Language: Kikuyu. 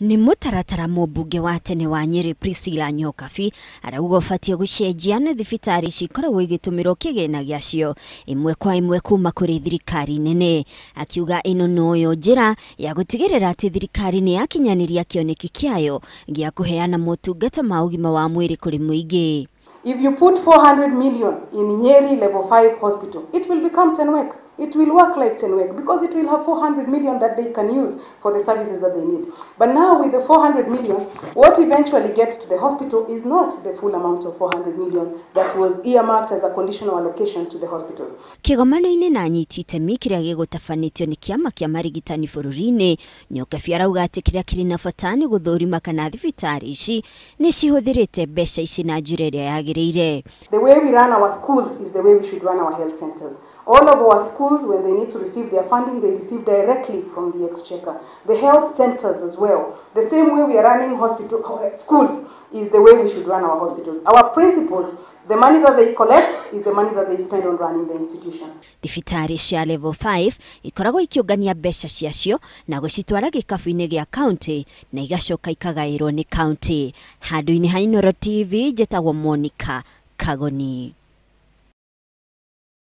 Nĩ mũtaratara mũmbunge wa tene wa Nyĩrĩ Priscilla Nyokabi arauga ũbatiĩ gũcenjia nĩ thibitarĩ cikoragwo igĩtũmĩrwo kĩgĩna gĩacio ĩmwe kwa ĩmwe kuma kũrĩ thirikari nene, akiuga ĩno noyo njĩra ya gũtigĩrĩra atĩ thirikari nĩ yakinyanĩria kĩoneki kĩayo gĩa kũheana motungata ma ũgima wa mwĩrĩ kũrĩ mũingĩ. If you put 400 million in Nyeri Level 5 hospital, it will become Tenwek. It will work like Tenwek because it will have 400 million that they can use for the services that they need. But now with the 400 million, what eventually gets to the hospital is not the full amount of 400 million that was earmarked as a conditional allocation to the hospitals. Kĩgomano-inĩ na anyiti itemi kĩrĩa gĩgũtabanĩtio nĩ kĩama kĩa marigitani bũrũri-inĩ, Nyokabi arauga atĩ kĩrĩa kĩrĩ na bata nĩ gũthũrima kana thibitarĩ ici nĩ cihũthĩrĩte mbeca ici na njĩra ĩrĩa yagĩrĩire. The way we run our schools is the way we should run our health centers. All of our schools, when they need to receive their funding, they receive directly from the exchequer. The health centers as well. The same way we are running hospital schools is the way we should run our hospitals. Our principals, the money that they collect is the money that they spend on running the institution. Thibitarĩ cia Level 5 ikoragwo ikĩũngania mbeca ciacio na gũcitwara gĩkabu-inĩ gĩa county na igacoka ikagaĩrwo nĩ county. Handũ-inĩ ha Inooro TV, njĩtagwo Monica Kagoni.